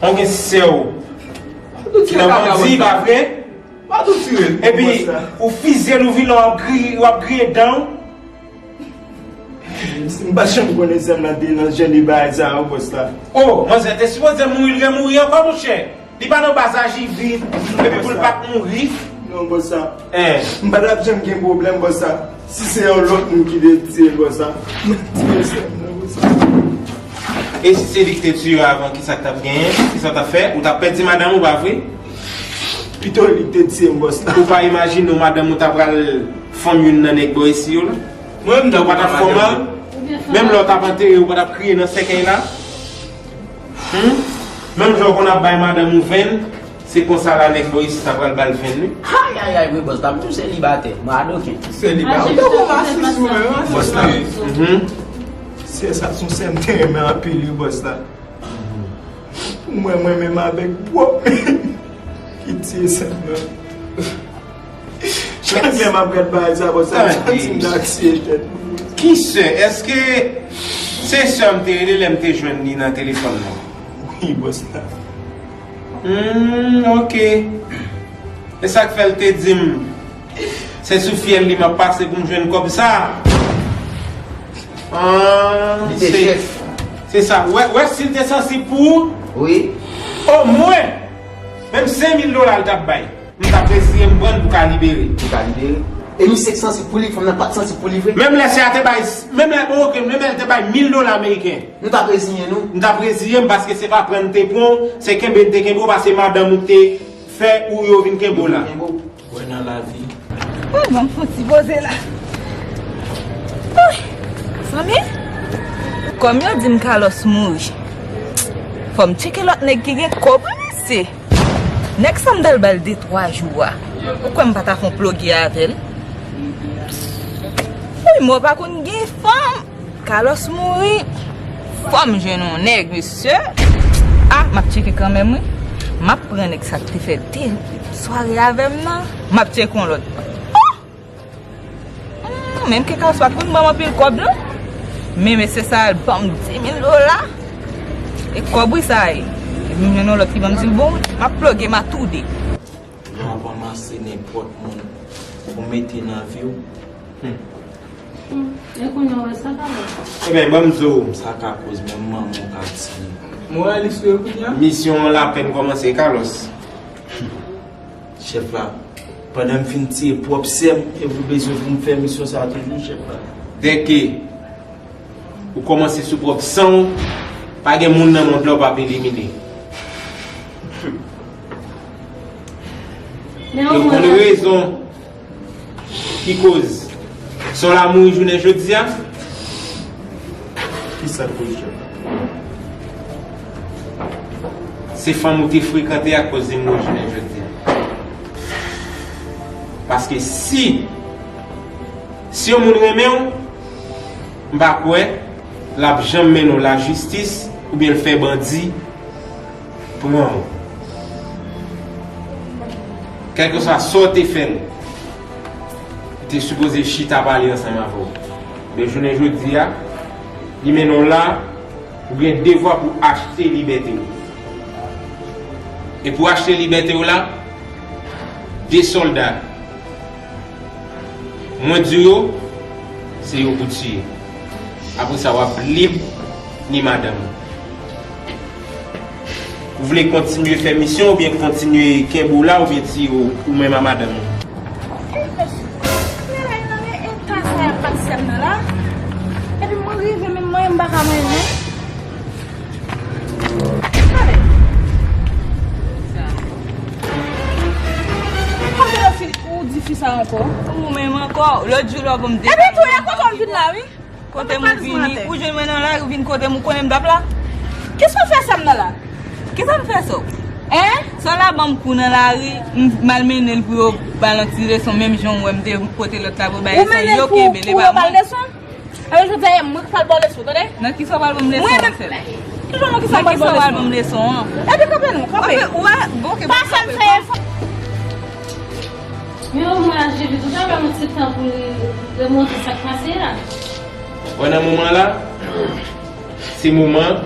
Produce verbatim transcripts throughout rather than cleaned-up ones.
Ou gen sè w ki nan bandi, pa vre? Epi, ou fizye l, ou vilen, w ap griye, w ap griye dan w. M pa janm konnen sè m nan te nan jan de bagay sa yo, bòs la. O, manzè te sipoze mouri, l remouri ankò, monchè. Li pa nan baz aji vit, epi pou l pa t mouri. Non, bòs la. M pa t ap janm gen pwoblèm, bòs la. Si se yon lòt moun ki te tiye l, bòs la, m ap tiye sè m nan, bòs la. E si se li ki te tiye w avan, kisa k t ap genyen? Kisa w t ap fè? Ou t ap pèdi madanm ou, pa vre? Pito li ki te tiye m, bòs la. Ou pa imajine w madanm ou ta pral fanm youn nan nèg bò isi yo la? Mwen menm, ou pa t ap fè w mal? Menm lè w t ap antere, ou pa t ap kriye nan sèkèy la? Hmm? Menm jan w konn ap bay madanm ou venn, se konsa la nèg bò isi ta pral ba l venn wi. Ayayay, wi, bòs la, m tou selibatè, madoken. Selibatè. Ou tankou masis ou menm, wi, bòs la. Mhm. Sè sa, se yon sè m te renmen anpil, wi, bòs la. Pou mwen, mwen menm avèk pwòp men m ki tiye sè m nan. Chak lè m ap gad bagay sa, bòs la, m santi m ta tiye tèt mwen. Ki sè? Èske se sè m te rele lè m te jwenn li nan telefòn nan? Wi, bòs la. Hmm, ok. E sa k fè l te di m, se sou fyèl li m ap pase pou m jwenn kòb sa? Ah, se, se sa. Wè, wè si l te sansib pou ou? Wi. O mwen, menm senk mil dola l t ap bay. M t ap reziye m pran l pou ka libere. Pou ka libere. E misye k sansib pou li, fanm nan pa t sansib pou li vre. Menm lè sè a te bay, menm lè, bon, ok, menm lè l te bay mil dola ameriken. Nou t ap reziye nou. M t ap reziye m paske se pa pran n te pran w, se kenbe n te kenbe w, paske madanm ou te fè ou yo vin kenbe w la. Yo vin kenbe w. Wè nan lavi. Woy, ban m fon ti poze la. Woy, zanmi, kòm yo di m Carlos mouri, fò m tcheke lòt nèg ki gen kòb wi mesye. Nèg sa m t al ba l de twa jou a. Ou kwè m pa ta fè yon ploge avè l? Wi, mò pa konn gen fanm. Carlos mouri, fò m jwenn yon nèg, mesye. A, m ap tcheke kanmenm, wi. M ap pran nèg sa k te fè de sware avè m nan. M ap tcheke yon lòt. Oh! Hmm, menm ke Carlos pa t konn ban m anpil kòb, non. Men mesye sa a, l ban m di mil dola. E kòb, wi, sa a ye. Epi m jwenn yon lòt ki ban m di l bon, wi. M ap ploge, m a toude. Jan w ap ranmase nenpòt moun pou mete nan vi w. Hmm. Hmm. E kounye a w wè sa k ap fèt? Ebyen, ban m di w. Sa ka koz menm manman w ka tiye. Moralis ou ye kounye a? Misyon an lapèn kòmanse, Carlos. Chèf la, pandan m fin tiye pwòp sè m, e ou bezwen pou m fè misyon sa a toujou, chèf la? Dèke ou kòmanse sou pwòp san w, pa gen moun nan mond la w p ap elimine. E w konn rezon ki koz sè w la mouri jounen jodi a? Kisa l koz jodi a? Se fanm ou te frekante a k koz li mouri jounen jodi a. Paske si, si yon moun renmen w, m pa kwè l ap janm mennen w lajistis oubyen l fè bandi pran w. Kèlkeswa sa w te fè l, li te sipoze chita pale ansanm avè w. Men jounen jodi a, li mennen w la, ou gen devwa pou achte libète w. E pou achte libète w la, de sòlda Mwen di w yo, se yo pou tiye. Apre sa, w ap lib ni madanm ou. Ou vle kontinye fè misyon oubyen kontinye kenbe w la oubyen tiye w, ou menm a madanm ou? E, mesye, men la, nan eta sa y ap bat sè m nan la. Epi mwen rive, menm mwen, m pa ka mennen. Gade. Kòm se lè fi, ou di fi sa ankò? Ou menm ankò. Lòt jou lè w ban m de... Epi tou, e kote w vin la, wi? Kote m ou vini, ou jwenn mwen nan lari, ou vin kote m, ou konnen m t ap la? Kisa w fè sè m nan la? Kisa m fè sè w? Hein? Sè w la ban m kou nan lari, m, m al mennen l pou yo ba l yon ti leson, menm jan w wè m te pote lòt la pou bay leson, yo kenbe l, e pa mwen. Epi jodi a, mwen k pral ba w leson, tande? Nan kisa w pral ban m leson an, sè m? Mwen menm. Ki jan nan kisa w pral ba w leson an? Epi kanpe non, kanpe. Ou wè, bon, ok, pa fè m fè efò. Men omwen a Jezi, tout sa pran yon ti tan pou li remonte sa k pase a. Wè nan moman la, se moman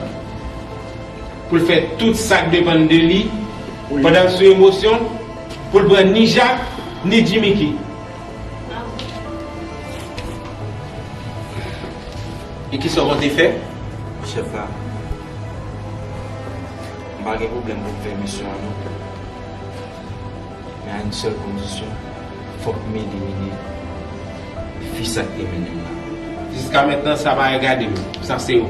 Pou l fè tout sa k depann de li, pandan l sou emosyon, pou l pran ni Jak, ni Jimmicky. E kisa w konte fè? Chèf la, m pa gen pwoblèm pou m fè misyon an non. Men a yon sèl kondisyon, fòk m elimine fi sa k te mennen m la. Jiska mentnan, sa pa regade m. Sa se ou.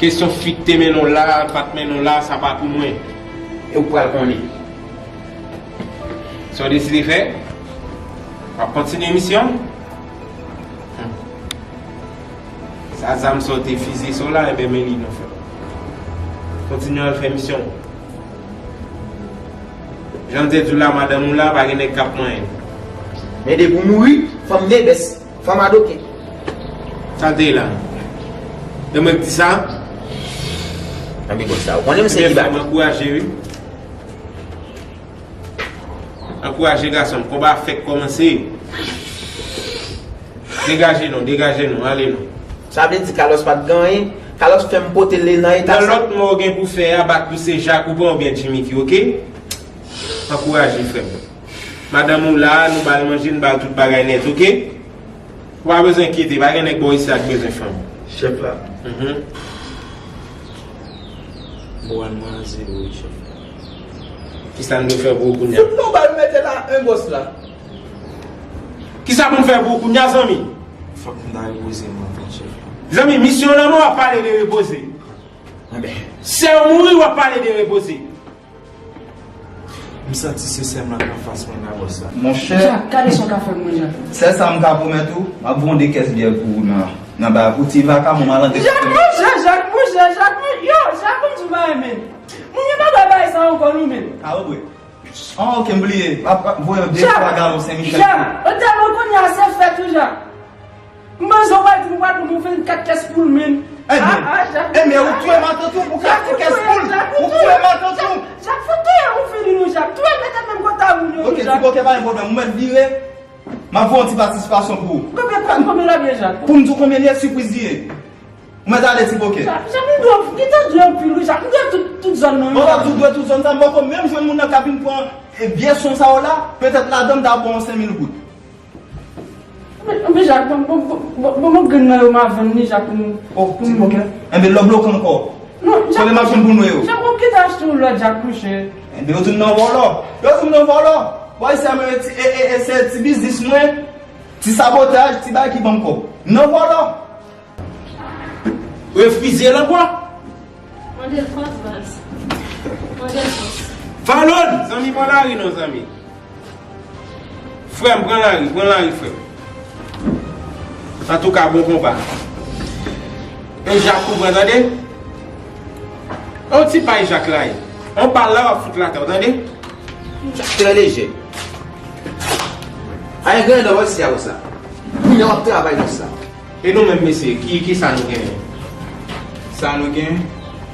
Kesyon fi k te mennen w la, pa t mennen w la, sa pa pou mwen. E ou pral konnen. Sa w deside fè? W ap kontinye misyon? Hmm. Sa zam sa w te fize sa w la, enben men li non frè. Kontinye al fè misyon w. Jan m te di w la, madanm ou la, pa gen nèg k ap manyen l. Men depi w mouri, fanm nebès, fanm adoken. Sa l te ye la? E mwen k di sa? Anpi bon sa, ou konnen m se ki bat. Ankouraje wi. Ankouraje gason m, konba fèk kòmanse. Degaje non, degaje non, ale non. Sa vle di Carlos pa t gen anyen? Carlos fè m pote l nan eta sa. Nan lòt mò w gen pou fè a, bat pou se Jak ou pran oubyen Jimmicky, oke? Ankouraje frè m. Madanm ou la, nou ba l manje, nou ba l tout bagay nèt, oke? Ou pa bezwen enkyete, pa gen nèg bò isi a k bezwen fanm. Chèf la. Mhm. Bon, an mwen an zewo wi, chèf la. Kisa n dwe fè pou ou kounye a? Fout nou ba l mete la, en bòs la. Kisa pou n fè pou ou kounye a, zanmi? Fòk m ta repoze m anvan, chèf la. Zanmi, misyon nan men w, w ap pale de repoze. Enben. Sè w mouri, w ap pale de repoze. M santi se sè m nan k anfas mwen la, bòs la. Monchè. Jak, gade sa w ka fè m, mwen, Jak. Sèl sa m ka pwomèt ou, m ap voye yon de kès byè pou ou nan, nan bagay. Pou ti vagabon malendren. Jak, monchè, Jak, monchè, Jak, mon-, yo, Jak, ban m di w bagay, men. Moun yo pa dwe bay sa ankò, non, men. Ah, wi. Ah, ok, m bliye. M ap, m ap voye de twa galon Sen Michèl. Jak, anterman kounye a se fèt, wi, Jak. M panse w pral di m w pral ban m yon vennkat kès pou l, men. Ebyen, ebyen, ou touye matant ou pou kat kès pou l. Ou touye matant ou. Jak, fout touye yon fini nou, Jak. Touye mete menm kote a moun yo, wi, Jak. Ok, ti bokè, pa gen pwoblèm. Ou mèt vire. M ap voye yon ti patisipasyon pou ou. Konbyen, konbyen l ap ye, Jak? Pou m di w konbyen l ye, sipriz li ye. Ou mèt ale, ti bokè. Jak, Jak, m dwe, m gentan dwe anpil, wi, Jak. M dwe tout, tout zòn nan, wi. Bon, w ap di w dwe tout zòn sa, m poko menm jwenn moun nan k ap vin pran, e, vye son sa yo la. Petèt ladan m ta ba w yon senk mil goud. Men, men Jak, bon, bon, bon, bon, bon, grenn nan yo m a vann li, Jak, pou m, oh, pou m. Ti bokè. Enben, lò bloke ankò. Non, Jak. Kote machann pou nou yo? Jak, m ap kite achte yon lòt, Jak, monchè. Enben, yo di m nan vòlò. Yo di m nan vòlò. Bò isi a, mwen, ti, e, e, e, se ti biznis mwen. Ti sabotaj, ti bagay ki ban m kòb. Nan vòlò. Refize l ankò. Mande l fòs, baz. Mande l fòs. Valon! Zanmi, pran lari non, zanmi. Frè m, pran lari, pran lari, frè m. Antouka, bon konba. E Jak ou pran, tande? On ti pay Jak la ye. On bal la, w ap fout l atè, w tande? Jak trè lejè. Ay, grandè, w ap si a konsa. Kounye a w ap travay konsa. E nou menm, mesye, ki, ki sa nou genyen? Sa nou genyen?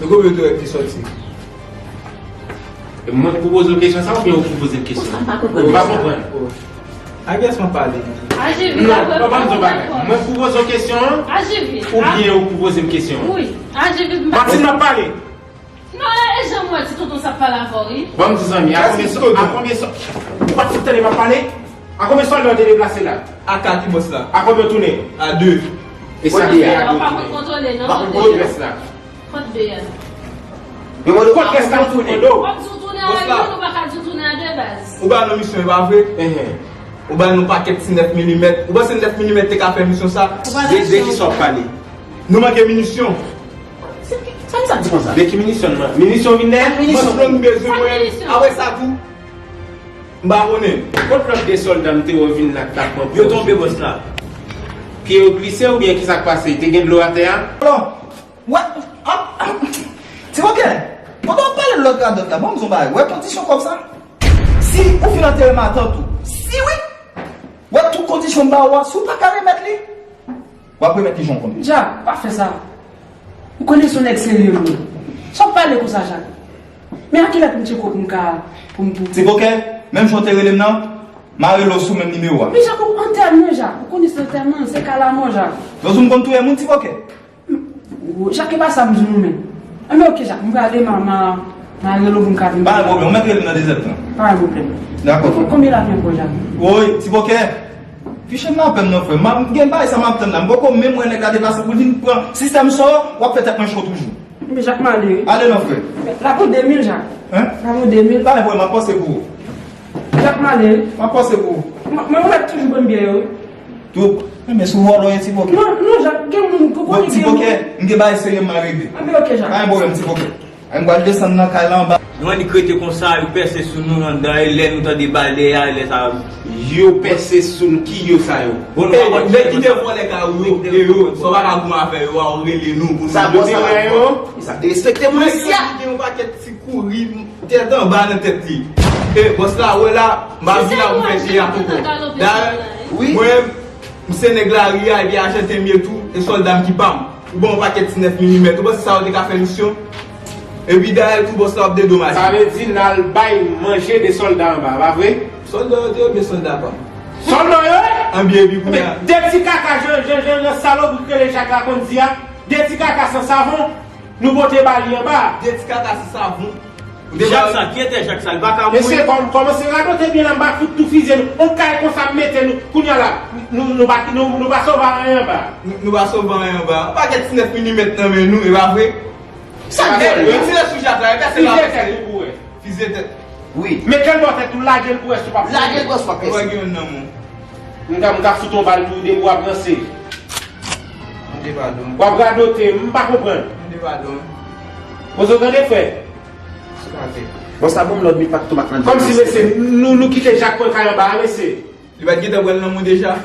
Nou gon bebe tou wè ki sòti. E mwen k pou poze w kesyon sa oubyen ou k pou poze m kesyon? Ou pa konprann. Ou pa konprann. I guess mwen pale. Non, non, ban m di w bagay. Mwen k pou poze w kesyon an oubyen ou k pou poze m kesyon an? Wi, aji vit. Martine, m ap pale. Non, e, e jan mwen ti tonton sa ap pale avè w, wi. Ban m di zanmi, a konbyen sò, a konbyen sò, ou pa t fout tande m ap pale? A konbyen sòlda w te deplase la? A kat wi bòs la. A konbyen w tounen? A de. E sa ki fè a de w tounen? Ou pa konn kontwole non. Ou pa konn kontwole rès la. Kot de a? Kot rès la w tounen? W ap di w tounen a youn, ou pa ka di w tounen a de baz. Ou ba nou misyon, e pa vre? Ou ba nou pakèt ti nèf milimèt. Ou panse nèf milimèt te ka fè misyon sa? De, de kisa w ap pale? Nou manke minisyon. Sa m sa di konsa? De ki minisyon nou? Minisyon vin dèyè? Minisyon. Mwen bezwen mwen. Apre sa tou, m pa konnen. Kot lòt de sòlda m te wè w vin la k t ap pran pòz yo? Yo tonbe bòs la. Pye yo glise oubyen kisa k pase? Te gen dlo atè a? Alò, wè, ap, ap, ti bokè, pandan w ap pale lòt radòt la, ban m di w yon bagay. Wè kondisyon kòb sa? Si ou fin antere matant ou, si wi, wè tout kondisyon m ba ou a, si w pa ka remèt li, w ap remèt li jan w konnen. Jak, pa fè sa. Ou konnen se yon nèg serye m ye. Sa w ap pale konsa, Jak? Men a kilè pou m tcheke w pou m ka, pou m, pou m. Ti bokè, menm jan w te rele m nan, m a rele w sou menm nimewo a. Men Jak, ou antèman, Jak. Ou konnen se antèman, se ka lamò, Jak. Yo di w m konn touye moun, ti bokè. Ou, Jak, e pa sa m di w non, men. Anben, oke, Jak, m prale demen, m a, m a al nan lobou m ka vin. Pa gen pwoblèm, ou mèt rele m nan dezèdtan. Pa gen pwoblèm. Dakò, frè. Konbyen lajan pou w, Jak? Woy, ti bòkè. Fiche m lapè m non, frè. M ap, m gen bagay sa m ap tann la. M poko menm wè nèg la deplase pou l vin pran sistèm sa w ap fè tèt mwen cho toujou. Enben, Jak, m ale, wi. Ale non, frè. Lajan de mil, Jak. Hein? Lajan de mil. Pa gen pwoblèm, m ap panse pou ou. Jak, m ale, wi. M ap panse pou ou. Mwen, mwen, ou mèt toujou ban m biyè yo, wi. Tou, men si w vòlò ye, ti bòkè. Non, non, Jak, gen moun ki konnen gen moun. Bon, ti bòkè, m gen bagay serye m a regle. Anben, oke, Jak. Pa gen pwoblèm, ti bòkè. Ay, m pral desann nan kay la anba. Nou annik rete konsa, yo pèse sou nou anndan, e lè nou tande bal dèyè a, e lè sa yo. Yo pèse sou nou, ki yo sa yo? Bon, nou pa konn nèg ki te vòlè kay ou yo, e yo, sa w pa ka goumen avè yo a, ou rele nou pou nou. Sa bòs la pa yo? Sa derespekte moun isi a. Gen yon pakèt ti kouri, tèt anba nan tèt li. E, bòs la, wè la, m pa vin la pou fè chè a poko. Dayè, mwen, m se nèg lari a, epi ajanten m ye tou, e sòlda m ki pa m. Ou ban yon pakèt ti nèf milimèt. Ou panse sa yo te ka fè misyon? Epi dayè tou bòs la w ap dedomaje. Sa vle di n al bay manje de sòlda anba, pa vre? Sòlda yo te oubyen sòlda pa m? Sòlda yo ye? Anbyen epi kounye a. Men de ti kaka jan, jan, jan, jan salopri k rele Jak la konn di a, de ti kaka san savon, nou pote ba li anba. De ti kaka san savon. Jak sa, kiyès Jak sa, li pa ka mouri. Mesye, kòm, kòmanse radote byen la, m pa fout tou fize nou. On kay konsa m mete nou, kounye a la, nou, nou pa, nou, nou pa sove anyen anba. Nou, nou pa sove anyen anba. On pakèt ti nèf milimèt nan men nou, e pa vre? Sa gèl. Retire sou Jak la, e pèse pa pèse. Fize tèt ou pou wè. Fize tèt. Wi. Mete l bò tèt ou, lage l pou wè si w p ap fini. Lage l pou wè si w p ap fini. Ou wè gen youn nan men w. M ka, m ka fout on bal tou, depi w ap ranse. Mande padon. W ap radote, m pa konprann. Mande padon. Poze w tande, frè. Sou pa vre. Bon, sa bon, m lòd mi pa tou mak nan. Kòmsi, mesye, nou, nou kite Jak pran kay anba a, mesye. Li pa t gentan pran l nan men w deja?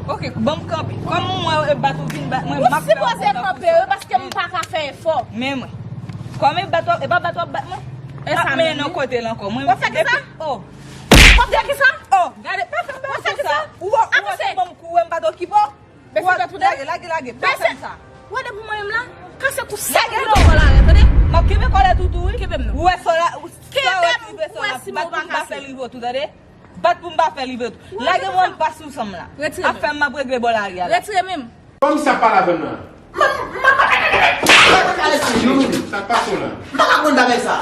Oke, ban m kanpe. Kòm mwen, e, bat ou vin bat mwen, m ap fè yon kanpe. Ou sipoze kanpe, wi, paske m pa ka fè efò. Men mwen. Kòm e bat w ap, e pa bat w ap bat mwen. E sa menm, men nan kote l ankò. Mwen, w ap fè kisa? Oh. W ap fè kisa? Oh, gade, pa fè m bagay konsa. Ou wè, ou wè se ban m kou, wè m pa t okipe w. Bese tèt ou, lage, lage, lage. Pa fè m sa. Ou wè depi mwen menm la, kase kou sèk nan kò la, tande? M ap kenbe kòlèt ou tou, wi. Kenbe m non. Ou wè sa la, ou wè si mwen pa kase. Bat pou m pa fè l rive w tou, tande? Bat pou m pa fè l rive w tou. Lage mwen m pase ou sanm la. Retire men. Afè m, m ap regle bò lari a la. Retire men m. Kòmsi ap pale avè m nan? Sa k pase w la? M pa ka konn bagay sa.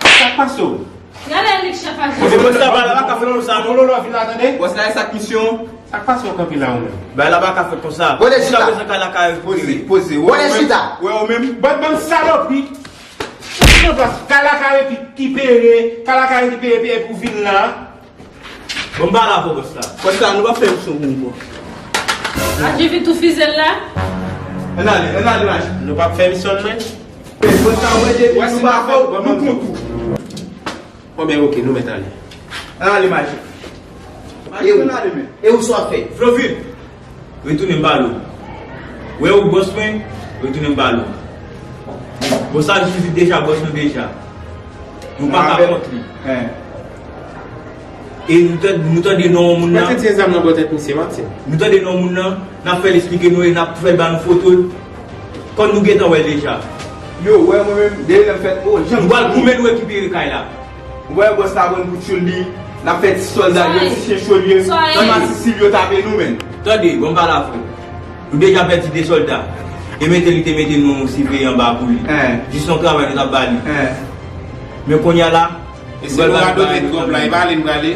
Sa k pase w? Gade Alex chèf ajan. Kote bòs la, bagay la pa ka fèt konsa non. Lolo, vin la, tande. Bòs la, e sa k misyon? Sa k pase w kanpe la ou menm? Bagay la pa ka fèt konsa. Jiska prezan kay la ka rekipere. Poze, poze. Wè, chita. Wè, ou menm. Bann, bann salopri. Chita nan plas. Kay la ka rekipere. Kay la ka rekipere, epi ou vin la. Bon, m pale avè w, bòs la. Bòs la, nou p ap fè misyon pou ou, bò. Maji vin tou fize l la. Ann ale, ann ale, Maji. Nou p ap fè misyon, mwen. Bòs la, wè, depi nou pa fè w, nou kont ou. Bon, ben, oke, nou mèt ale. Ann ale, Maji. Maji, ann ale, men. E ou sa w ap fè? Flovin. Retounen m pale w. Wè ou bòs mwen, retounen m pale w. Bon, sa vizit deja bòs nou deja. Nou pa ka kont li. E nou tande, nou tande non moun nan. Mete ti zam nan bò tèt misye, Martin. Nou tande non moun nan, n ap fè l esplike nou e n ap fè l ba nou foto l. Kòm nou gentan wè l deja. Yo, wè mwen menm, dèyè lè m fèt, o, jan m. Nou pral goumen nou rekipere kay la. Ou wè bòs la pran pou tchoul li, n ap fè ti sòlda yo, ti chen cho li, ti mati si l yo tape nou menm. Tande, bon m pale avè w. Nou deja pèdi de sòlda. E mete li te mete nou siveyan anba pou li. Jis yon travay nou t ap ba li. Men kounye a la, e se nou radote twòp la, e pa ale n prale.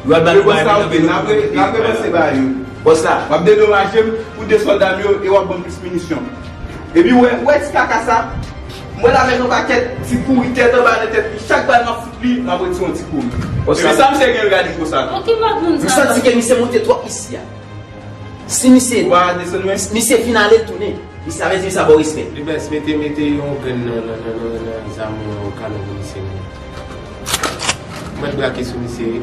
Yo al ba nou bagay nan men nou. N ap repanse bagay yo. Bòs la, w ap dedomaje m pou de sòlda m yo e w ap ban m plis minisyon. Epi w wè, w wè ti kaka sa? M wè l avèk yon pakèt ti kouri tèt anba nan tèt li. Chak bal m ap fout li, m ap retire yon ti kouri. Epi sa misye gen l gade konsa tou. Bon, ki lòt moun sa? M santi ke misye monte twòp isi a. Si misye, misye fin ale l tounen. Misye, sa vle di misye ap ba w respè. Libès, mete, mete yon grenn nan, nan, nan, nan, nan zam ou nan kalon pou misye. Mwen brake sou misye, wi.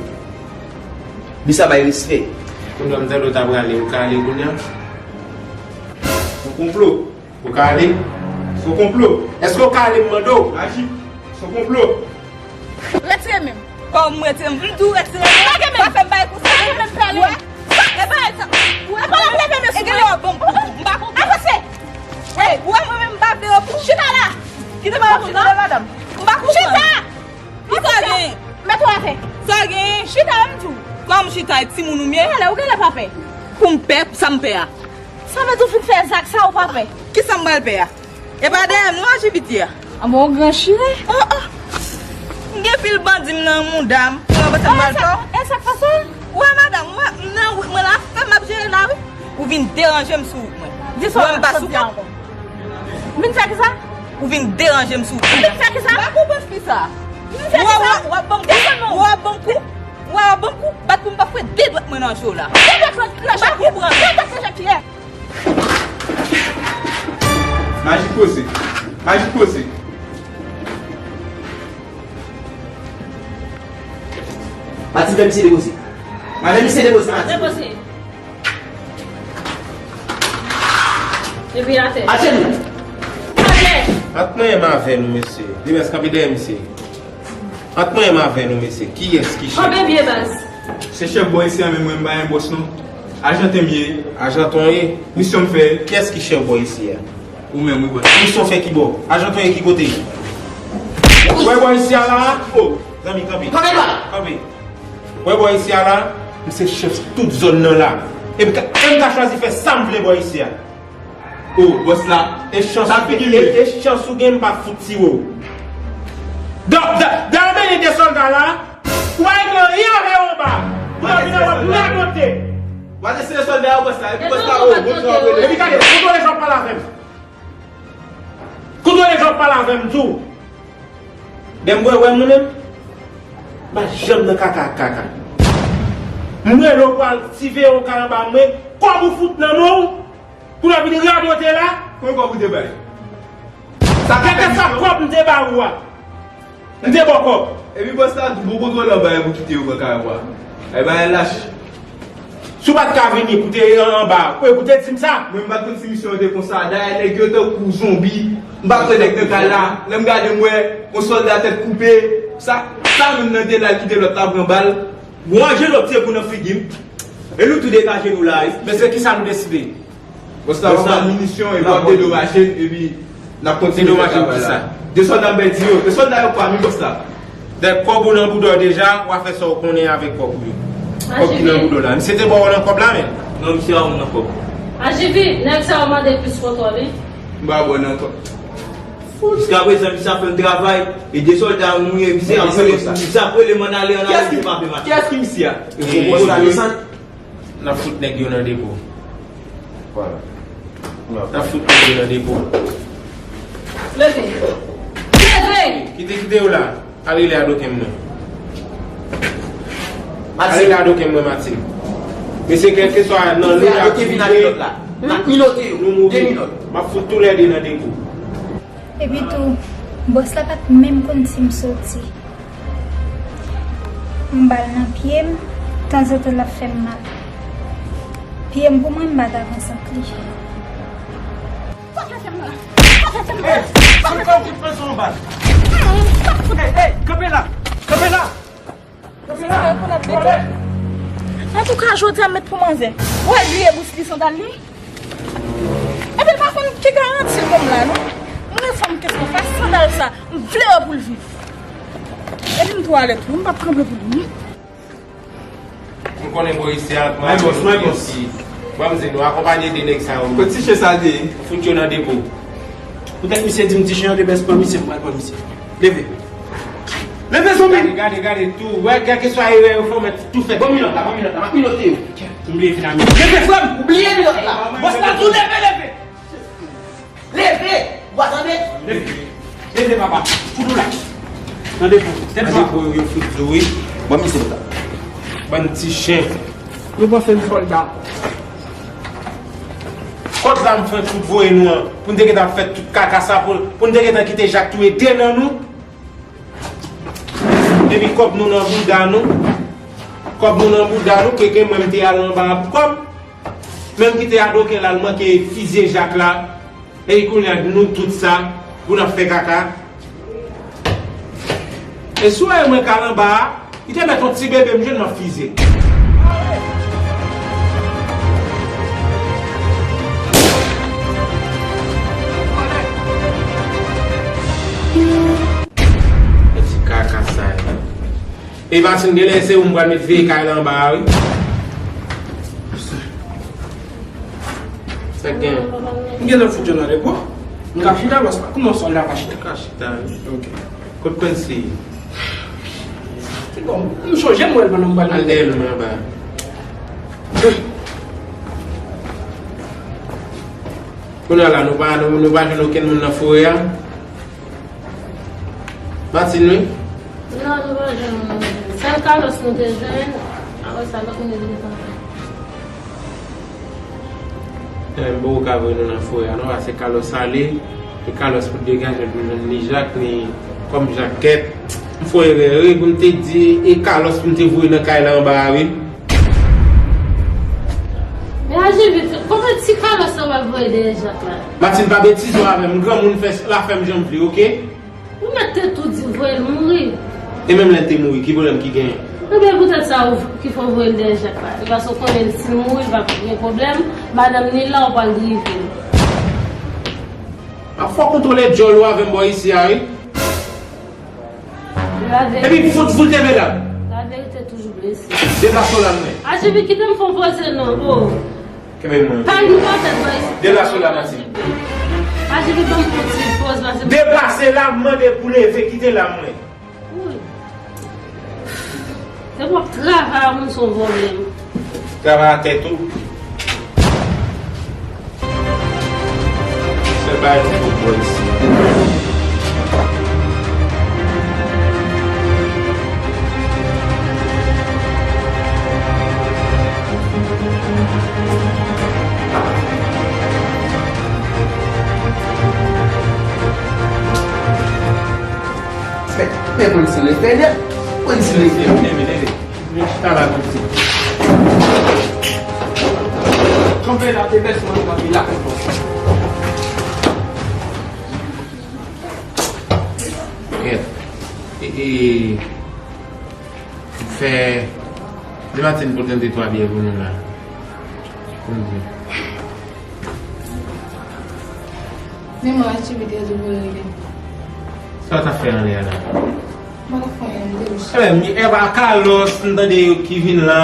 Misye ap bay respè. Kounye a m tande w ta prale, ou ka ale kounye a? Yon konplo. Ou ka ale? Se yon konplo. Èske w ka ale, m mande w? Aji, se yon konplo. Retire men m. Kòman m retire men m? M di w retire men m. Lage men m. Pa fè m bagay konsa. Lage men m, pale. Ou wè? Sa, e bagay sa. Ou wè, pa lage men m. E gade w ap ban m kou. M pa konprann. Avanse. Hey, ou wè mwen menm m pa vle yo pou. Chita la. Kite m al konprann. Chita, madanm. M pa konprann. Chita. Ki sa w genyen? Mete w atè. Sa w genyen? Chita, m di w. Kòman m chita? E timoun ou m ye? Ou genlè, ou genlè pa pè. Pou m pè, sa m pè a? Sa vle di w fin fè zak sa, ou pa pè? Kisa m pral pè a? E pa dèyè m non, Ajivi, t ye a. Anmò, yon gran chire. Oh, oh. M gen pil bandi m nan mouda m. Ou pa panse m pral fè w? E sa k pase? Ou wè madanm, ou wè m nan wout mwen la, fè m ap jere la wi. Ou vin deranje m sou wout mwen. Di sa w ap di ankò. M vin fè kisa? Ou vin deranje m sou wout mwen. M vin fè kisa? M pa konprann fi sa. M vin fè kisa? Ou ap ban m kou? Ou ap ban m kou? Ou ap ban m kou? Bat pou m pa fwe de dwèt mwen nan je w la. De dwèt nan je w? M pa konprann. De dwèt nan je w ki ye? Maji poze. Maji poze. Matilda, misye depoze. Maji misye depoze, Matilda. Depoze. Epi atè. Atè nou. Atè. Ant mwen menm avè nou, mesye. Demes kanpe dèyè misye. Ant mwen menm avè nou, mesye. Kiyès ki chèf? Kanpe byen, baz. Se chèf bò isi a menm, mwen m pa gen bòs non. Ajanten m ye. Ajanten w ye? Misyon m fè. Kiyès ki chèf bò isi a? Ou menm wi bòs. Misyon fè ki bò? Ajanten w ye ki kote? Wè bò isi a la? Oh, zanmi, kanpe. Kanpe la! Kanpe. Wè bò isi a la? M se chèf tout zòn nan la. E m ka, e m ka chwazi fè sa m vle bò isi a. Oh, bòs la. E chans ou gen, e, e chans ou gen, m pa fout tiye w. Dan, dan, dan mennen de sòlda la, ou pa regle anyen avè yo anba. Ou pa vin anba pou radote. W a deside sòlda yo, bòs la. Epi bòs la, oh, bòs la, oh. Epi gade, kontwole jan w pale avè m. Kontwole jan w pale avè m tou. Dèm wè, wè m nou menm. M pa janm nan kaka ak kaka. M rele w pou al siveyon kay anba mwen, kòb ou fout nan men w. Pou n ap vin radote la? Konbyen kòb ou te bay? Kèlkeswa kòb m te ba ou a, m te ba w kòb. Epi bòs la di bon kontwòlè anba pou kite yo pran kay ou a. Ay bagay lach. Si w pa t ka vini pou te anba, ou te di m sa? Mwen m pa t konn si misyon an te konsa. Dayè nèg yo tankou zonbi. M pa t wè nèg nan kay la. Lè m gade m wè yon sòlda tèt koupe. Sa, sa menm nan te la l kite lòt la pran bal. Gon ajenou ap tire kou nan figi m. E nou tou de ka ajenou la wi. Men se kisa nou deside? Bòs la, w ap ba minisyon epi w ap dedomaje n epi n ap kontinye fè travay la. De sòlda m pèdi yo. De sòlda yo pa m wi bòs la. Dèk kòb ou nan bouda w deja, w a fè sa w konnen avèk kòb ou yo. Kòb ki nan bouda w la. Misye te ba w nan kòb la menm? Non, misye pa ban m nan kòb. Ajivi, nèg sa yo mande plis kontwòl wi. M pa ba w nan kòb. Jiskaprezan, misye ap fè m travay, e de sòlda mouri, misye ap rele, misye ap rele m ann ale, ann ale, misye pa vle mache. Kiyès ki misye a? E bon bòs la desann. N ap fout nèg yo nan depo. Vwala. N ap fout nèg yo nan depo. Leve! Leve! Kite, kite yo la. Al rele adoken mwen. Al rele adoken mwen, Matin. Mesye, kèlkeswa nan lè y ap vive, nou mouri. M ap fout toulède nan depo. Epi tou, bòs la pa t menm konn si m soti. M ba l nan pye m, tanzantan l ap fè m mal. Pye m pou mwen, m pa t avanse ak li. Sa fè fè m mal. Sa fè fè m mal. Hey, sa fè fè m mal. Hey, hey, kanpe la. Kanpe la. Kanpe la. Antouka, jodi a m met pou manzè. Ou wè l bliye bous li, sandal li? Epi l pa konn ki garanti l ban m la, non. M gen fanm kesyon, pa sandal sa. M vle wè pou l viv. Epi m twalèt wi, m p ap kanpe pou li non. M konnen bò isi a, mwen bòs isi. Bò m di nou akonpanye de nèg sa yo. Kot ti chen sa te ye? Fout yo nan depo. Poutèt misye di m ti chen an te bèz pran misye, m pral pran misye. Leve. Leve, zonbi! Gade, gade, gade, tou. Wè, kèlkeswa erè yo fè, w mèt tou fè. Bon minòt la, bon minòt la, m ap minote yo. M bliye vin a mi. Leve, frè m! Ou bliye minòt la. Bòs la di w leve, leve! Leve! W a tande? Leve. Leve, papa. Fout ou la. Nan depo. Tèt dwat. Nan depo, yo fout di w, wi. Ban m misye la. Bann ti chen. Yo panse n sòlda. Kot zam frank fout voye nou an? Pou n te gentan ap fè tout kaka sa, pou, pou n te gentan kite Jak touye de nan nou? Epi kòb nou nan bouda nou. Kòb nou nan bouda nou, keke mwen m te al anba a pou kòb. Menm ki te adoken la, l manke fizye Jak la. Epi kounye a, nou tout sa, pou n ap fè kaka. E si w wè mwen k al anba a, li te mèt yon ti bebe m jwenn m ap fizye. Ti kaka sa yo. E Matin, genlè se ou m pral met veye kay la anba a, wi. Sa k gen? M genlè fout yo nan depo. M ka chita, bòs la? Kouman w sòlda pa chita? M ka chita, wi. Ok. Kot Quincy? Se bon, m chonje m wè l pandan m pral. Al dèyè l, mwen anba. Kounye a la, nou pa, nou, nou pa jwenn okenn moun nan forè a? Martine, wi? Non, nou pa jwenn moun. Sèl Carlos nou te jwenn. Apre sa, lòt moun yo te desann. Ebyen, m poko ka voye nou nan forè a, non, paske Carlos ale, e Carlos pou degaje l pou jwenn ni Jak, ni kòm Jak kèt. M fè erè, wi, pou m te di, e Carlos pou m te voye nan kay la anba a, wi. Men aji vit, kòman ti Carlos sa w ap voye dèyè Jak la? Martine, pa betize w avè m, granmoun fè, la fè m jan m vle, oke? Ou mèt te tou di voye l mouri. E menm lè l te mouri, ki pwoblèm ki genyen? Ebyen, poutèt sa ou ki fè w voye l dèyè Jak la. E paske w konnen si l mouri, l pa p gen pwoblèm. Madanm ni la, ou pral drive l. A fò kontwole djòl ou avè m bò isi a, wi. Laverite. Epi fout voul te medam. Laverite toujou blese. Deplase w la mwen. Aji vit, kite m fè w poze non, o. Kenbe mwen. Pa nou pa fè bò isi. Deplase w la, Martine. Aji vit, ban m fè yon ti poz, paske. Deplase la, m mande pou leve, kite la mwen. Wi. Se pou w ap travay a moun se yon pwoblèm. Travay atè tou. Sèl bagay nou fè bò isi. Men, men Quincy leve nèt. Quincy leve. Leve, leve. Vin chita la, Quincy. Kanpe la, te bès mwen kanpe la. Gèt. E, e, fè, di Martine pote yon de twa byè pou nou la. Pou nou bwè. Men mwen, Aji vit te di pou rele. Sa w t ap fè anlè a la? Mwen t ap fè anyen, m te riche. Ebyen, mi, e pa Carlos, m tande yo ki vin la.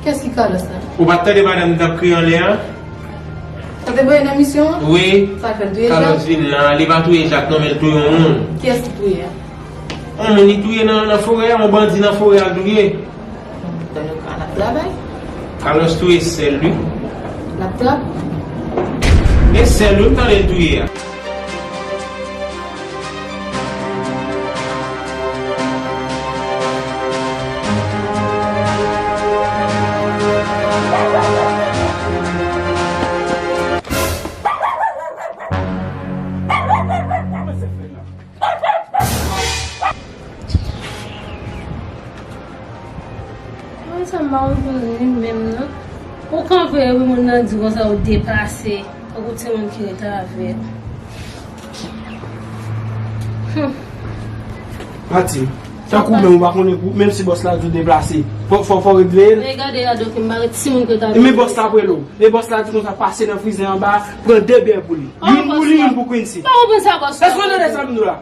Kiyès ki Carlos la? Ou pa t tande madanm m t ap kriye anlè a? Sa te voye nan misyon an? Wi. Sa l fè l touye Jak? Carlos vin la, li pa touye Jak non, men l touye yon moun. Kiyès ki touye a? Yon moun li touye nan, nan forè a, yon bandi nan forè a l touye. Donk, l ap travay. Carlos touye sè l, wi. L ap travay. E sè l, wi, m tande l touye a. Mwen sa m pa konprann li menm non. Ou kanpe epi moun nan di konsa ou deplase, tankou timoun ki rete avè l. Hmm. Martine, tankou menm ou pa konnen pou, menm si bòs la di w deplase, fò, fò, fò w ret veye l. Men gade a, donk m pa ret timoun ki rete avè l. Men bòs la ap rele w. Men bòs la di konsa pase nan frizè anba, pran de byè pou li. Youn pou li, youn pou Quincy. Pa konprann sa bòs la. Èske w tande sa m di w la?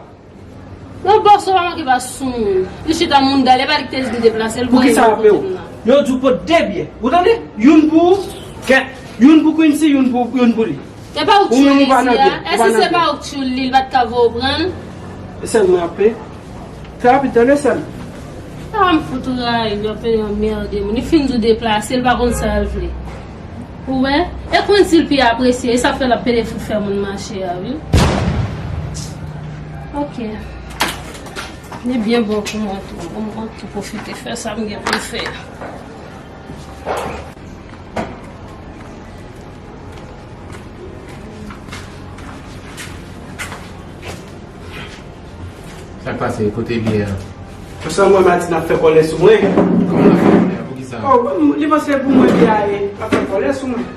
Non, bòs ou pa manke pa sou moun. Li chita moun dèyè, li pa di ki te di deplase l. Poukisa l ap peye w? Yo di w pot de byè. Ou tande? Youn pou ou, kèt. Youn pou Quincy, youn pou, youn pou li. E pa ou k tchoul li isi a? Èske se pa ou k tchoul li, li pa t ka voye w pran l? Sèl mwen ap peye. Trè rapid, tande sèl. A, m fout rayi l, yo ap peye anmède moun. Li fin di w deplase, li pa konn sa l vle. Ou wè? E konn si l pi apresye, e sa fè l ap pede fout fè moun mache a, wi. Ok. Li byen bon pou mwen tou. Bon, mwen tou pwofite fè sa m gen pou m fè. Sa k pase? Kote byè a? Paske mwen Martine ap fè kòlè sou mwen. Kòman l ap fè kòlè a? Poukisa? Oh, li panse pou mwen byè a ye, l ap fè kòlè sou mwen.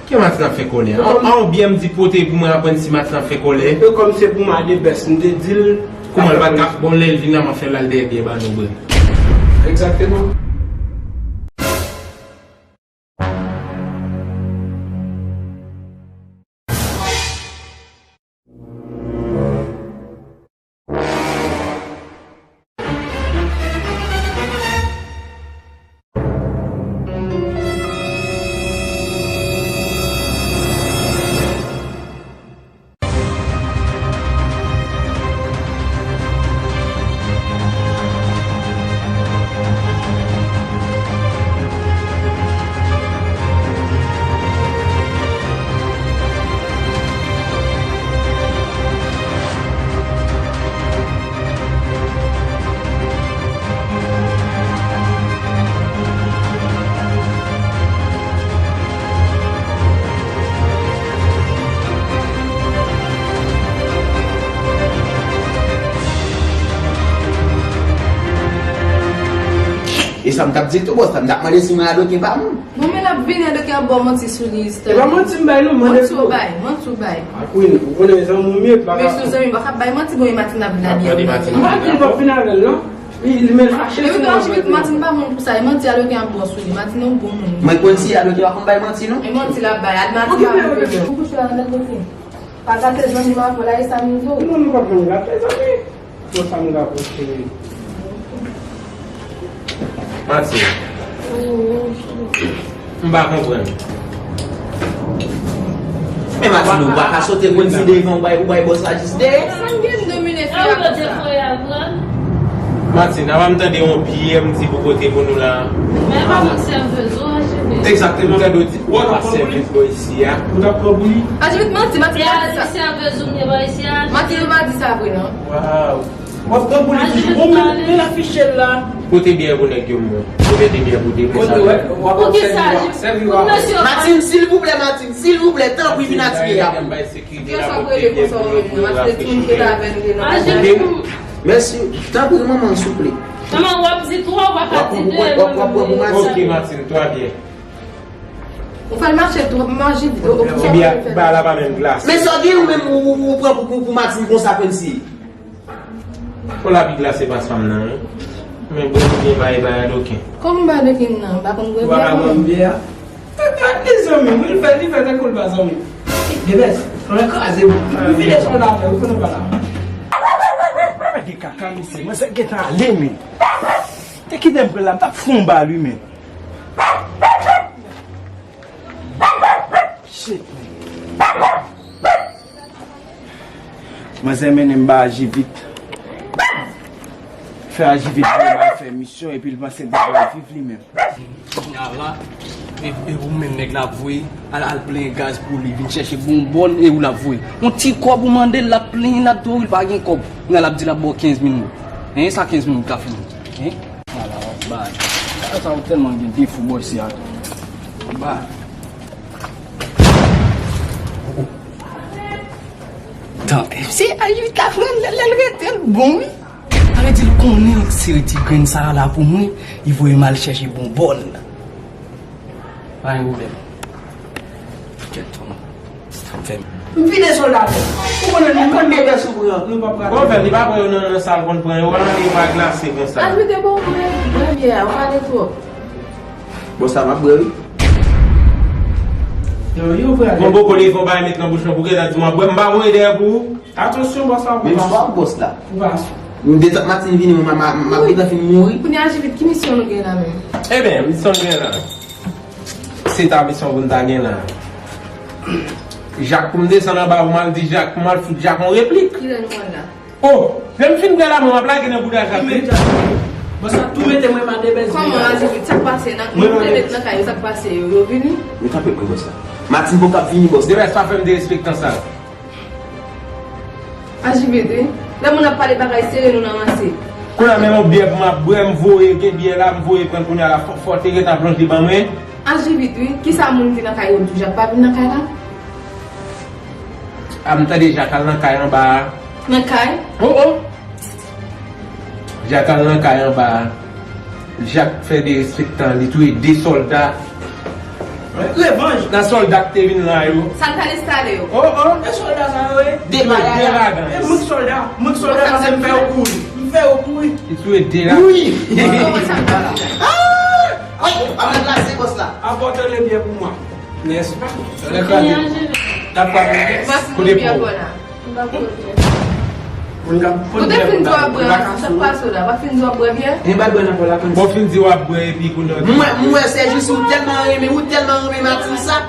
Ki Martine ap fè kòlè a? An, an byen m di pote pou mwen aprann si Martine ap fè kòlè. E kòm se pou mwen de bès, m te di l. Kòman l pa t ka, bon, lè l vin la, m ap fè l al dèyè byè ba nou bwè. Egzakteman. E sa m t ap di tou, bòs la, m t ap mande si mwen Adoken pa moun. Bon, men l ap vini, Adoken ap ba w manti sou li, Stan. E pa manti m bay non, mande pou. Manti w bay, manti w bay. A Queen, ou konnen zanmi w m ye, pa ka. Men sou zanmi, pa ka bay manti, bon, e Martine ap vin avè l. Martine p ap vin avè l non. Li, li men fache sou mwen. Martine pa moun pou sa, e manti Adoken ap ba w sou li. Martine yon bon moun. Mwen konn si Adoken pa konn bay manti non. E manti l ap bay, al Martine pa moun pou li. Ou kouche avè l, Adoken. Pa gate zanmi m avè w la, e sa m di w. Non, nou p ap janm gate zanmi. Bon, sa m ka poste. Martine. M pa konprann. Men Martine, ou pa ka sote konn si devan ou bay, ou bay bòs la jis dèyè. Sa m gen domine fi a konsa. Martine, apa m tande yon pyè m di pou pote pou nou la. Men pa moun sèvez ou, Anjeli. Egzakteman, m tande w di, ou pa sèvez bò isi a. Ou t ap pran pou li? Anjeli, manti, Martine pa di sa. Sèvez ou m te ba isi a. Martine pa di sa vre non. Waw. W ap pran pou li toujou. Bon, men, men l afiche l la. Pote byè pou nèg yo, mwen. Pote de byè pou de. Pote, wè, w ap sèvi, w ap sèvi, w ap. Martine, silvouplè, Martine, silvouplè, tanpri, vin atire a pou mwen. Kiyès w ap rele konsa w rele? Martine, tout moun ki la avè n, li nan. Mèsi. Tanpri, manman, souple. Manman, w ap di twòp, w ap di de. W ap pran pou Martine. Ok, Martine, twa byè. Ou fè l mache twòp, manje vit. Ebyen, ba la pa menm glase. Men sa w gen ou menm ou, ou, ou pran pou, pou, pou Martine konsa kòmsi. Fò l ap pi glase pas fanm nan, wi. Men bon, byen bay, bay Adoken. Kòman bay Adoken nan? M pa konn bwè byè mwen. Ou pa ka bwè byè a? Gade zanmi m, li fè, li fè tankou l pa zanmi m. Debès, fò l kraze m. Li vide sou l afè, ou konnen pa la. Gade kaka, mesye, mwen se gentan ale, men. Te kite m pran la, m t ap fon ba li, men. Shit, man. Manzè mennen m ba Ajivit. Fè Ajivit voye m al fè misyon epi l panse m pa pral viv li menm. Kounye a la, e, e ou menm nèg la ap voye, al, al plenyen gaz pou li, vin chèche bonbòn e ou l ap voye. Yon ti kòb ou mande l, l ap plenyen, l ap di w li pa gen kòb. Kounye a l ap di l ap ba w kenz mil goud. Hein, sa kenz mil goud ka fè menm? Hein? Ala, w ap bay. Sa, sa ou tèlman gen defo, bòs ya. W ap bay. Tan, se Ajivit la pran lè, lè l rete l bon, wi. Sa vle di l konnen seri ti grenn sa a la pou mwen, li voye m al chèche bonbòn. Pa gen pwoblèm. Kèt, tonton. Sa m fè. M vide sou l la. Ou konnen nou konn bebe sou pran. Nou pa pral. Bon, fè, li pa pran yo nan, nan sa l konn pran yo. Ou pa nan li pa glase konsa. Ajivit bon, bwè, bwè byè a, ou pale twòp. Bon, sa m ap bwè, wi. Yo, yo, frè. Bon, boko leve yon bagay met nan bouch mwen pou gentan di m ap bwè. M pa voye dèyè pou ou. Atansyon, bòs la, ou pa sou. Menm si w ap bòs la. Ou pa sou. M detan Martine vini, mwen, m, m, m ap gentan fin mouri. Kounye a, Ajivit, ki misyon nou gen la menm? Eben, misyon nou gen la. Se ta misyon pou n ta gen la. Jak, pou m desann anba, pou m al di Jak, pou m al fout Jak yon replik. Kilè nou pral la? Oh, lè m fin pral la, mwen, m ap lage nan bouda Jak wi. Imedyatman. Bòs la tou mete mwen ma de bèz. Kòman, Ajivit, sa k pase nan, nou te met nan kay yo, sa k pase yo, yo vini? Men tanpri, mwen, bòs la. Martine poko ap vini, bòs. Debès, pa fè m derespektan sa. Ajivit, wi. Lè moun ap pale bagay serye, nou nan ranse. Kounye a, menm yon byè pou m ap bwè, m voye, gen byè la, m voye pran kounye a la, fò, fò te gentan plonje li ban mwen. Ajivit, wi. Kisa moun di nan kay yo, di Jak pa vin nan kay la? A, m tande Jak al nan kay anba a. Nan kay? Oh, oh! Jak al nan kay anba a. Jak fè derespektan, li touye de sòlda. Revanj! Nan sòlda k te vin la yo. Sa l t al enstale yo. Oh, oh! E sòlda sa yo ye? De bagay. E mwen k sòlda. Mwen k sòlda, paske m fè yo kouri. M fè yo kouri. Li touye de la. Wi! Kòman sa pase la? Ah! Ay, pa mwen glase bòs la. Apòte le byè pou mwen. Nèspa? Lè kraze. T ap pa mwen. Kote pou. Ou te fin di w ap bwè, sa k pase w la? Pa fin di w ap bwè byè? E ba bwè nan bò la konn. Bon, fin di w ap bwè epi kounye a. Mwen, mwen, se jis ou tèlman renmen, ou tèlman renmen Martine sa.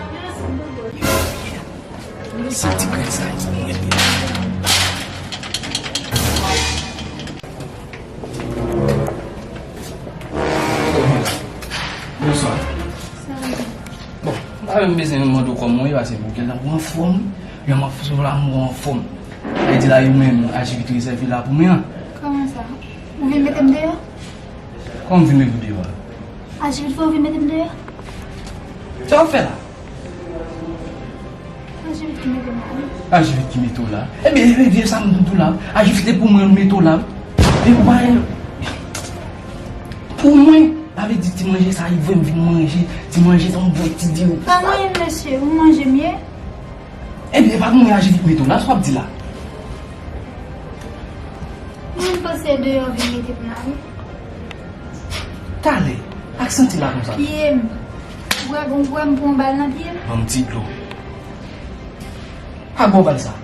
Se ti grenn sa, mwen renmen. Bonswa. Bon, m pa menm bezwen mande w kòman w ye, paske pou kèl tan ou anfòm, lè m ap sou la, m wè w anfòm. Sa vle di la, ou menm, Ajivit rezève la pou mwen an. Kòman sa? Ou vin mete m deyò? Kòman m vin mete w deyò a? Ajivit fè ou vin mete m deyò? Sa w ap fè la? Ajivit ki mete m la, wi. Ajivit ki mete w la? Ebyen, ebyen, sa m di w la. Ajivit se pou mwen, l mete w la. E ou pa pou mwen. Sa vle di ti manje sa, li voye m vin manje ti manje sa, m bwè ti diri. Pa mwen, mesye, ou manje m ye? Ebyen, e pa pou mwen aji vit mete w la, sa w ap di la? Mwen panse deyò vin mete m la, wi. Talè, ak santi la konsa. Pye m. Ou wè, ou wè m pran bal nan pye m? Ban m ti dlo. Ak bò bal sa.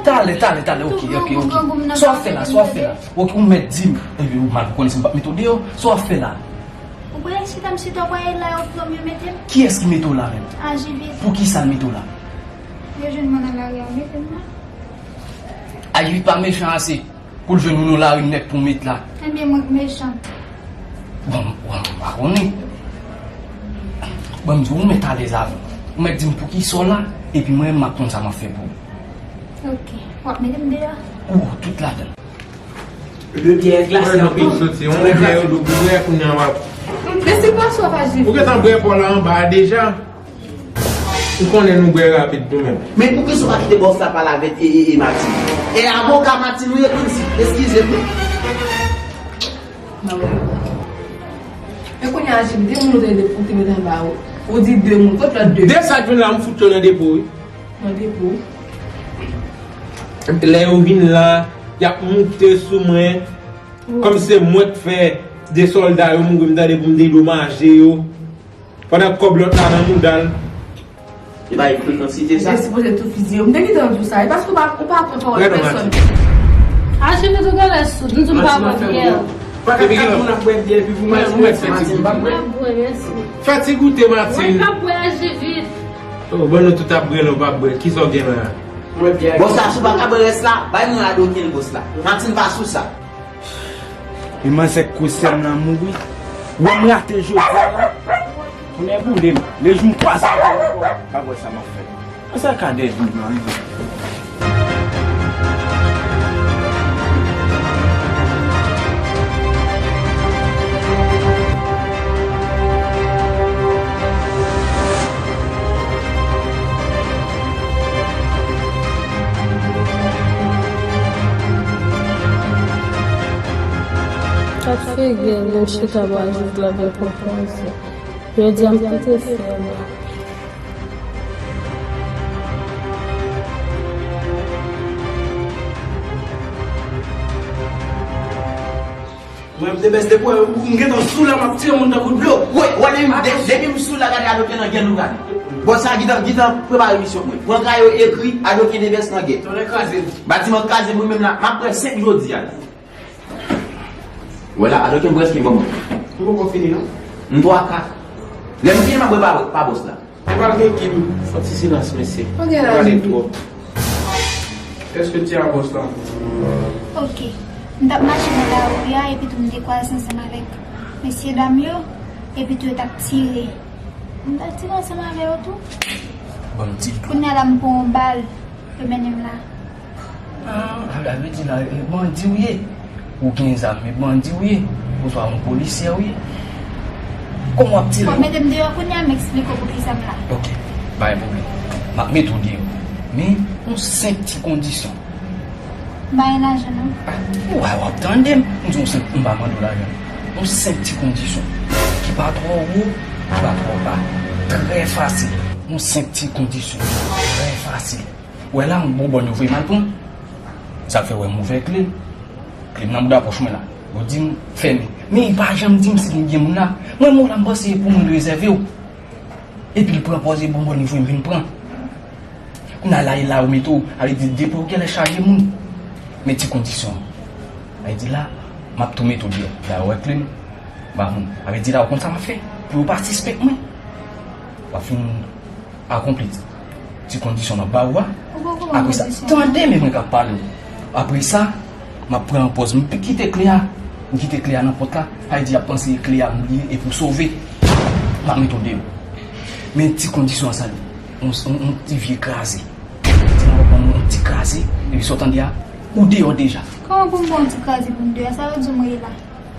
Talè, talè, talè, ok, ok, ok. Sa w ap fè la, sa w ap fè la? Ok, ou mèt di m. Epi ou mal pou konnen si m p ap mete w deyò. Sa w ap fè la? Ou kwè chita m chita, ou kwè e la yo pran m yo mete m? Kiyès ki mete w la menm? Aji vit. Poukisa l mete w la? Yo jwenn mwen nan lari a, yo mete m la. Aji vit pa mechan ase. Pou l jwenn ou nan lari nèt pou met la. Ebyen, mwen k mechan. Bon, bon, m pa konnen. Bon, m di w, ou mèt alèz avè m. Ou mèt di m poukisa w la, epi mwen, m ap konn sa m ap fè pou ou. Ok. W ap mete m deyò? Ou, tout ladan l. Lemyè glase anpil. Soti yon lemyè yo dlo pou bwè, kounye a w ap. Men se pa swa pa jis. Ou gentan bwè pa w la anba a deja. Ou konnen nou bwè rapid nou menm. Men poukisa w pa kite bòs la pale avèk e, e, e Martine? E avoka Martine ou ye, kòmsi, eskize m wi. E kounye a, Jim, de moun ou te, ou te met anba ou. Ou di de moun, kot lòt de? De sa k vin la, m fout yo nan depo wi. Nan depo? Lè yo vin la, y ap moute sou mwen. Kòm se mwen k fè de sòlda yo mouri, m tande pou m dedomaje yo. Pandan kòb lòt la nan mouda l. Li bay frekansite sa. Ou te sipoze tou fiziye. M te gentan di w sa. E paske ou pa, ou pa pran pawòl pèsòn. Aji vit ou genlè soud. M di w m pa bwè byè. Pa ka kat moun ap bwè byè epi pou Martine mèt fè ti goute. M ap bwè, mèsi. Fè ti goute, Martine. Mwen p ap bwè, Aji vit. Oh, bon, nou tout ap bwè, nou p ap bwè. Kisa w gen la? Bòs la, si w pa ka bwè rès la, bay mwen adoken l, bòs la. Martine pa sou sa. E manzè k koze m nan mouri. Wè m rate jodi a la. Tonnè boule m. Lejou m kwaze avè l ankò, w ap wè sa m ap fè. Sa ka dèyè m nan rive. Ak figi l, m chita bò a, jis lè m konprann sa. Jodi a, m kite fè la. Mwen, m te bès depo, m gentan sou la, m ap tire moun tankou dlo. Wi, wè, depi m, de-, depi m sou la, gade adoken nan gèl ou gade. Bòs la gentan, gentan prepare misyon pou mwen. Pran krayon, ekri, adoken de vès nan gèl. Tonnè kraze m. Batiman kraze m, wi, menm la, m ap pran senk jodi a. Wè la, adoken m prèske ban mwen. M poko fini, non. M twa ka. Lè m fini, m ap prepare pa bòs la. Ou pral gen Kim, fò ti silans, mesye. Ou gen laj twòp. Èske ti a bòs la? Ok. M t ap mache nan lari a, epi tou m te kwaze ansanm avèk mesye dam yo, epi tou yo t ap tire. M t ap tire ansanm avè yo tou. Ban m ti dlo. Kounye a la, m pran yon bal, yo mennen m la. Ah, sa vle di la, e bandi w ye. Ou gen zam, e bandi w ye. Oswa yon polisye w ye. Kòman w ap tire? Bon, mete m deyò kounye a, m eksplike w poukisa m la. Ok, pa gen pwoblèm. M ap mete w deyò. Men, yon senp ti kondisyon. M pa gen lajan, non. Ah, w a, w ap tande m. M di w senp, m pa mande w lajan. Yon senp ti kondisyon. Ki pa twò wo, ki pa twò ba. Trè fasil. Yon senp ti kondisyon. Trè fasil. Wè la, yon bon bòn yo voye m al pran. Sa fè wè m ouvè kle. Kle m nan mouda pòch mwen la. Yo di m fèmen. Men li pa janm di m si gen moun la. Mwen, mwen la, m panse se pou moun rezève w. Epi l pran pòz e bon bòn li voye m vin pran. Kounye a la, e la yo mete w, ale di depo yo genlè chaje moun. Men ti kondisyon. Ale di la, m ap tou mete w deyò. La yo wè kle m. Ba moun. Ale di la, ou konn sa m ap fè. Pou yo pa sispèk mwen. W ap fin akonpli ti kondisyon m ap ba ou a. Apre sa, tande men mwen k ap pale w. Apre sa, m ap pran yon pòz. M kite kle a. M kite kle a nan pòt la. Sa vle di y ap panse e kle a m li ye epi w sove. M ap mete w deyò. Men ti kondisyon an sa li. Yon, yon, yon ti vye kraze. Ti nan w ap ban m yon ti kraze. Epi sa w tande a, ou deyò deja. Kòman pou m pran yon ti kraze pou m deyò? Sa yo di m wi la.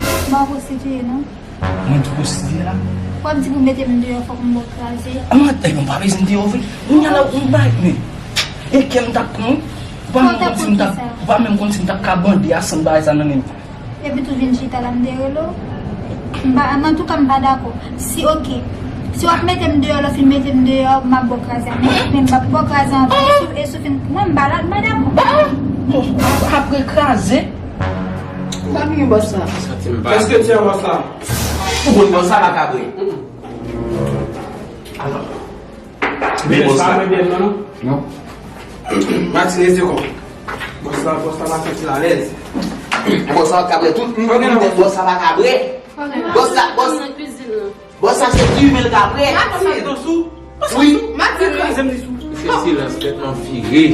M pa pwostitiye, non. Mwen di pwostitiye la? W ap di pou mete m deyò, fòk m ba w kraze. Ah, mwen, eh, mwen pa bezwen deyò vre. Mwen ala yon bay, men. E kè m t ap pran, wi. Ou pa menm konn si m t ap, ou pa menm konn si m t ap ka bande a san bagay sa nan men m. Epi tou vin chita la, m te rele w. M pa, antouka, m pa dakò. Si, oke. Si w ap mete m deyò, lè w fin mete m deyò, m ap ba w kraze a. Men, men m p ap ba w kraze a ankò. E si, e si w fin, mwen, m pa la, m pa dakò. Apre kraze. Sa ki gen bòs la? Èske ti an bòs la? Ou konn bòs la, makabre? Alò. Men bòs la. Non. Martin, rete kon. Bòs la, bòs la pa santi l alèz. Bòs la pa kabre. Tout moun konnen bòs la pa kabre. Bòs la, bòs, bòs la se diven l kabre. Wi. Martin. Fè silans, tèt mwen vire.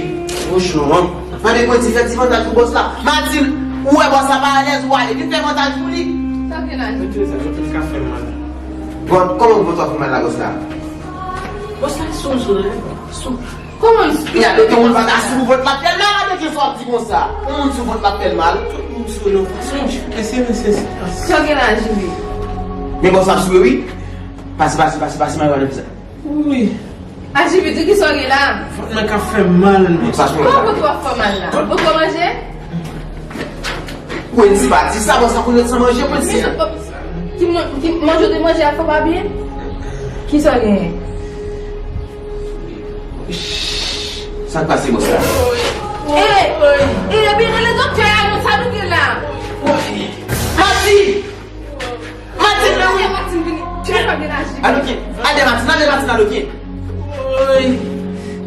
Kochon, an. Mande mwen ti fè ti vantaj pou bòs la. Martin, ou wè bòs la pa alèz, ou ale. Vin fè vantaj pou li. Sa gen la? Bon, kòman vant w ap fè mal la, bòs la? Bòs la sou zòn, sou. Kòman l sou? Kounya, doktè, moun pa ka sou vant l ap fè l mal, doktè, sa w ap di konsa? Yon moun sou vant l ap fè l mal? Tout moun sou yon fason. Èske nesesite? Sa w gen la, Jibi? Men bòs ap sou, wi. Pase, pase, pase, pase, mwen wè sa. Wi. Ajibi, di kisa w gen la? Vant mwen ka fè mal, men. Kòman vant w ap fè mal la? Ou poko manje? Wendy, pa di sa, bòs la konn ret san manje, Wendy. Ki man-, ki manje w te manje a fè w pa byen? Kisa w genyen? Sa k pase, bòs la? E, e, ebyen, rele doktè a, non, sa nou gen la? Mati! Martin, men wi. Martin, vini. Tchè, pa gen Ajibi. Alo, ki? Ale, Martin, ale, Martin, alo, ki? Woy.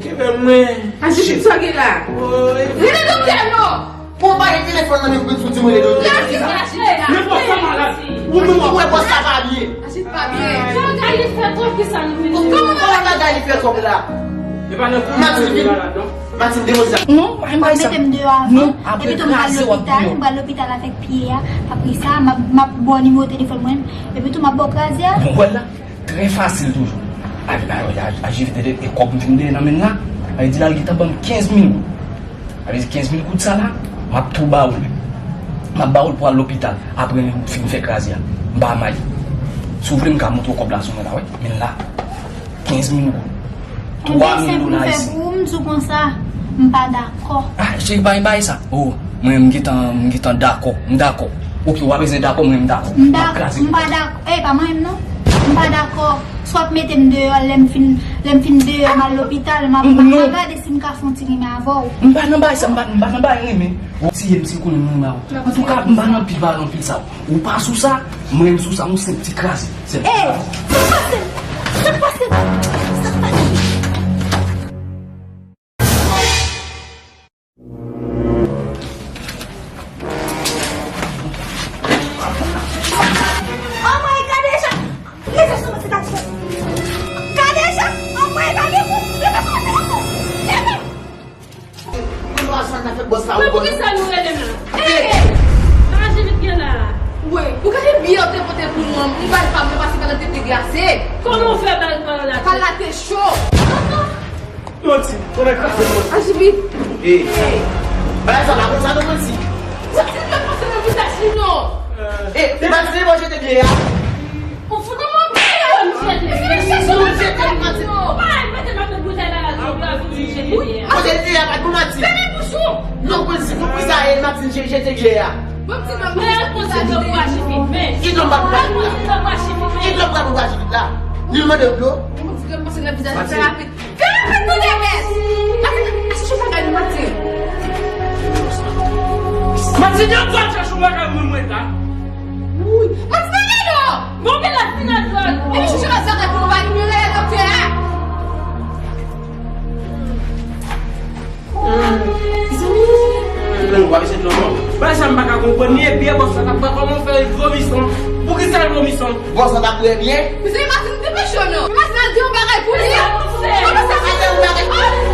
Kenbe mwen. Ajibi, sa gen la? Woy. Rele doktè, non. Bon, pa gen telefòn nan men pou di mwen rele doktè. Ajibi, Ajibi la. Men bòs la malad. Ou menm ou wè bòs la pa byen. Ajibi pa byen. Jan Gaël fè twòp, kisa nou vin di? Kòman bagay li fè twòp la? E pa nan kou Martin vin. Martin, demoze sa. Non, pa bay sa. Mete m deyò avan. Non, apre kraze w ap deyò. Epi tou m pral lopital, m pral lopital avèk pye a. Apre sa, m ap, m ap ba w nimewo telefòn mwen. Epi tou m ap ba w kraze a. Bon, wè la, trè fasil toujou. A, a, a, a, J V T, e kòb m fin deye nan men l la. A, di l al gentan ban m kenz mil goud. A, di kenz mil goud sa la, m ap tou ba w l. M ap ba w l pou al lopital. Apre m fin fè kraze a. M pa may. Si w vle, m ka montre w kòb la sou mwen la, wi. Men l la. Kenz mil goud. Twa mil dola ayisyen. Ebyen, senp m fè pou ou, m di w konsa, m pa dakò. Ah, cheri, pa gen bagay sa. Oh, mwen, m gentan, m gentan dakò. M dakò. Ok, w pa bezwen dakò, mwen, m dakò. M dak-, m pa dakò. Eh, pa manyen m, non. M pa dakò. Si w ap mete m deyò, lè m fin, lè m fin deyò, m al lopital, m ap, m ap gade si m ka fè yon ti renmen avè w. M pa nan bagay sa, m pa, m pa nan bagay renmen. Ou tiye m si w konnen m renmen avè w. Antouka, m pa nan pi pale anpil sa. Ou pa sou sa, mwen m sou sa, yon senp ti kraze. Senp ti kraze. Ey! Sa k pase? Sa k pase? Sa k pase? Anmwey, gade jan! Leve sou mwen, se gade jan! Gade jan! Anmwey, pa gen kou! Leve sou mwen, se gade jan! Leve! Mwen pa sa nan fè bòs la. Mwen, poukisa nou rele m la? Ey! Sa Ajibi gen la? Wi, ou gade biyè w te pote pou nou an, m ba l pa m nan pase pa nan tete glase. Kòman w fè ba l pa w la? Pa l la te cho. Manti, w wè kraze mwen. Ajibi. Ey. Bagay sa pa konsa non, manti. Manti, mwen pase nan vizaj li non. Ey, manti, se bon, jete biyè a. Ou fout mwen peye, m jete. Ou jete, manti. Ou pa mete nan boutèy la, la, ou pa vin jete biyè. Kote biyè a, pa pou manti. Fèmen bouch ou. Non, konn si pou sa, e manti, je-, jete biyè a. Bon, ti dòm. Men al konn si dòm pou Ajibi, men. Ki dòm pa pou Ajibi la? Al konn si dòm pou Ajibi, men. Ki dòm pa pou Ajibi la? Li mande dlo. Bon, ti dòm pase nan vizaj li, fè rapid. Fè rapid, tande, mès. Matin, al chèche yon bagay pou Matin. Matin, yon dwa chèche yon bagay mwen, mwen ta. Wi. Matin, ale non. Bon, men la fin a dwòl. Epi chèche yon bagay pou nou ba nou rele doktè a. Mezanmi. Mezanmi, w pa bezwen dlo non. Bagay sa m pa ka konprann li, e biyè bòs la t ap pran, kòman w fè l vomi san? Poukisa l vomi san? Bòs la t ap trè byen. Mezanmi, Matin, depeche w non. Matin, al di yon bagay pou li. Kòman sa fè yon bagay?